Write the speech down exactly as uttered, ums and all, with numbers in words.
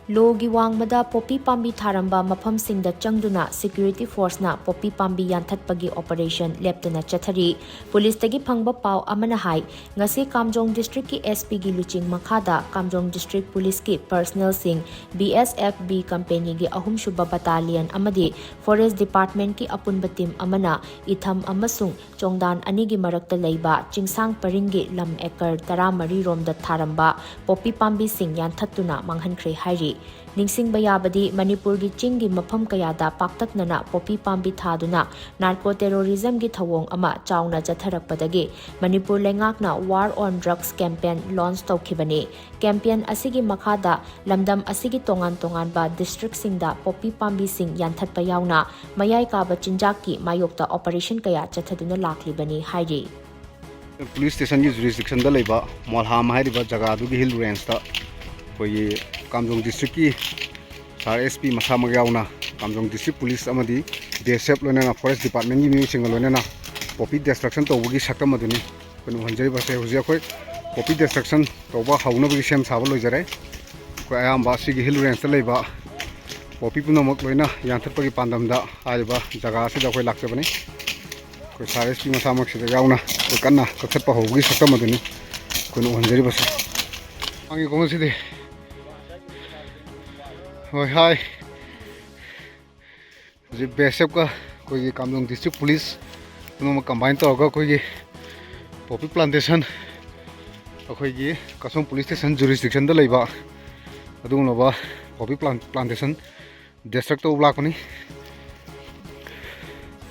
ꯂꯣꯒꯤ ꯋꯥꯡꯃꯗ ꯄꯣꯄꯤ ꯄꯥꯝꯕꯤ ꯊꯥꯔꯝꯕ ꯃꯐꯝꯁꯤꯡꯗ ꯆꯪꯗꯨꯅ ꯁꯦꯀ꯭ꯌꯨꯔꯤꯇꯤ ꯐꯣꯔꯁꯅ ꯄꯣꯄꯤ ꯄꯥꯝꯕꯤ ꯌꯥꯟꯊꯠꯄꯒꯤ ꯑꯣꯄꯔꯦꯁꯟ ꯂꯦꯞꯇꯅ ꯆꯠꯊꯔꯤ꯫ ꯄꯨꯂꯤꯁꯇꯒꯤ ꯐꯪꯕ ꯄꯥꯎ ꯑꯃꯅ ꯍꯥꯏ, ꯉꯁꯤ ꯀꯥꯝꯖꯣꯡ ꯗꯤꯁꯇ꯭ꯔꯤꯛꯀꯤ ꯑꯦꯁ ꯄꯤꯒꯤ ꯂꯨꯆꯤꯡ ꯃꯈꯥꯗ ꯀꯥꯝꯖꯣꯡ ꯗꯤꯁꯇ꯭ꯔꯤꯛ ꯄꯨꯂꯤꯁꯀꯤ ꯄꯔꯁꯅꯦꯜꯁꯤꯡ, ꯕꯤ ꯑꯦꯁ ꯑꯦꯐ ꯕꯤ ꯀꯝꯄꯦꯅꯤꯒꯤ ꯑꯍꯨꯝꯁꯨꯕ ꯕꯇꯥꯂꯤꯌꯟ ꯑꯃꯗꯤ ꯐꯣꯔꯦꯁ ꯗꯤꯄꯥꯔꯠꯃꯦꯟꯠꯀꯤ ꯑꯄꯨꯟꯕ ꯇꯤꯝ ꯑꯃꯅ ꯏꯊꯝ ꯑꯃꯁꯨꯡ ꯆꯣꯡꯗꯥꯟ ꯑꯅꯤꯒꯤ ꯃꯔꯛꯇ ꯂꯩꯕ ꯆꯤꯡꯁꯥꯡ ꯄꯔꯤꯡꯒꯤ ꯂꯝ ꯑꯦꯀꯔ ꯇꯔꯥꯃꯔꯤ ꯔꯣꯝꯗ ꯊꯥꯔꯝꯕ ꯄꯣꯄꯤ ꯄꯥꯝꯕꯤꯁꯤꯡ ꯌꯥꯟꯊꯠꯇꯨꯅ ꯃꯥꯡꯍꯟꯈ꯭ꯔꯦ ꯍꯥꯏꯔꯤ꯫ ꯅꯤꯡꯁꯤꯡꯕ ꯌꯥꯕꯗꯤ, ꯃꯅꯤꯄꯨꯔꯒꯤ ꯆꯤꯡꯒꯤ ꯃꯐꯝ ꯀꯌꯥꯗ ꯄꯥꯛꯇꯛꯅꯅ ꯄꯣꯄꯤ ꯄꯥꯝꯕꯤ ꯊꯥꯗꯨꯅ ꯅꯥꯔꯀꯣ ꯇꯦꯔꯣꯔꯤꯖꯝꯒꯤ ꯊꯧꯑꯣꯡ ꯑꯃ ꯆꯥꯎꯅ ꯆꯠꯊꯔꯛꯄꯗꯒꯤ ꯃꯅꯤꯄꯨꯔ ꯂꯩꯉꯥꯛꯅ War on Drugs campaign launch ꯇꯧꯈꯤꯕꯅꯤ꯫ ꯀꯦꯝꯄꯦꯟ ꯑꯁꯤꯒꯤ ꯃꯈꯥꯗ ꯂꯝꯗꯝ ꯑꯁꯤꯒꯤ ꯇꯣꯉꯥꯟ ꯇꯣꯉꯥꯟꯕ ꯗꯤꯁꯇ꯭ꯔꯤꯛꯁꯤꯡꯗ ꯄꯣꯄꯤ ꯄꯥꯝꯕꯤꯁꯤꯡ ꯌꯥꯟꯊꯠꯄ ꯌꯥꯎꯅ ꯃꯌꯥꯏ ꯀꯥꯕ ꯆꯤꯟꯖꯥꯛꯀꯤ ꯃꯥꯌꯣꯛꯇ ꯑꯣꯄꯔꯦꯁꯟ ꯀꯌꯥ ꯆꯠꯊꯗꯨꯅ ꯂꯥꯛꯂꯤꯕꯅꯤ ꯍꯥꯏꯔꯤ꯫ ꯄꯨꯂꯤꯁ ꯁ꯭ꯇꯦꯁꯟꯒꯤ ꯖꯨꯔꯤꯁꯗꯤꯛꯁꯟꯗ ꯂꯩꯕ ꯃꯣꯜꯍꯥꯝ ꯍꯥꯏꯔꯤꯕ ꯖꯒꯥꯗꯨꯒꯤ ꯍꯤꯜ ꯔꯦꯟꯖꯇ ꯑꯩꯈꯣꯏꯒꯤ ꯀꯥꯝꯖꯣꯡ ꯗꯤꯁꯇ꯭ꯔꯤꯛꯀꯤ ꯁꯥꯔ ꯑꯦꯁ ꯄꯤ ꯃꯁꯥꯃꯛ ꯌꯥꯎꯅ ꯀꯥꯝꯖꯣꯡ ꯗꯤꯁꯇ꯭ꯔꯤꯛ ꯄꯨꯂꯤꯁ ꯑꯃꯗꯤ ꯕꯤ ꯑꯦꯁ ꯑꯦꯐ ꯂꯣꯏꯅꯅ ꯐꯣꯔꯦꯁ ꯗꯤꯄꯥꯔꯠꯃꯦꯟꯒꯤ ꯃꯤꯑꯣꯏꯁꯤꯡꯒ ꯂꯣꯏꯅꯅ ꯄꯣꯄꯤ ꯗꯦꯁꯇ꯭ꯔꯛꯁꯟ ꯇꯧꯕꯒꯤ ꯁꯛꯇꯝ ꯑꯗꯨꯅꯤ ꯑꯩꯈꯣꯏꯅ ꯎꯍꯟꯖꯔꯤꯕꯁꯦ꯫ ꯍꯧꯖꯤꯛ ꯑꯩꯈꯣꯏ ꯄꯣꯄꯤ ꯗꯦꯁꯇ꯭ꯔꯛꯁꯟ ꯇꯧꯕ ꯍꯧꯅꯕꯒꯤ ꯁꯦꯝ ꯁꯥꯕ ꯂꯣꯏꯖꯔꯦ꯫ ꯑꯩꯈꯣꯏ ꯑꯌꯥꯝꯕ ꯑꯁꯤꯒꯤ ꯍꯤꯜ ꯔꯦꯟꯖꯇ ꯂꯩꯕ ꯄꯣꯄꯤ ꯄꯨꯝꯅꯃꯛ ꯂꯣꯏꯅ ꯌꯥꯟꯊꯠꯄꯒꯤ ꯄꯥꯟꯗꯝꯗ ꯍꯥꯏꯔꯤꯕ ꯖꯒꯥ ꯑꯁꯤꯗ ꯑꯩꯈꯣꯏ ꯂꯥꯛꯆꯕꯅꯤ꯫ ꯑꯩꯈꯣꯏ ꯁꯥꯔ ꯑꯦꯁ ꯄꯤ ꯃꯁꯥꯃꯛꯁꯤꯗ ꯌꯥꯎꯅ ꯑꯩꯈꯣꯏ ꯀꯟꯅ ꯀꯛꯊꯠꯄ ꯍꯧꯕꯒꯤ ꯁꯛꯇꯝ ꯑꯗꯨꯅꯤ ꯑꯩꯈꯣꯏꯅ ꯎꯍꯟꯖꯔꯤꯕꯁꯦ꯫ ꯃꯥꯒꯤ ꯀꯣ ꯉꯁꯤꯗꯤ ꯍꯣꯏ ꯍꯥꯏ꯫ ꯍꯧꯖꯤꯛ ꯕꯤ ꯑꯦꯁ ꯑꯦꯐꯀ ꯑꯩꯈꯣꯏꯒꯤ ꯀꯥꯝꯖꯣꯡ ꯗꯤꯁꯇ꯭ꯔꯤꯛ ꯄꯨꯂꯤꯁ ꯄꯨꯝꯅꯃꯛ ꯀꯝꯕꯥꯏꯟ ꯇꯧꯔꯒ ꯑꯩꯈꯣꯏꯒꯤ ꯄꯣꯄꯤ ꯄ꯭ꯂꯥꯟꯇꯦꯁꯟ, ꯑꯩꯈꯣꯏꯒꯤ ꯀꯥꯁꯣꯝ ꯄꯨꯂꯤꯁ ꯁ꯭ꯇꯦꯁꯟ ꯖꯨꯔꯤꯁꯗꯤꯛꯁꯟꯗ ꯂꯩꯕ ꯑꯗꯨꯒꯨꯝꯂꯕ ꯄꯣꯄꯤ ꯄ꯭ꯂꯥꯟ ꯄ꯭ꯂꯥꯟꯇꯦꯁꯟ ꯗꯦꯁꯇ꯭ꯔꯛ ꯇꯧꯕ ꯂꯥꯛꯄꯅꯤ꯫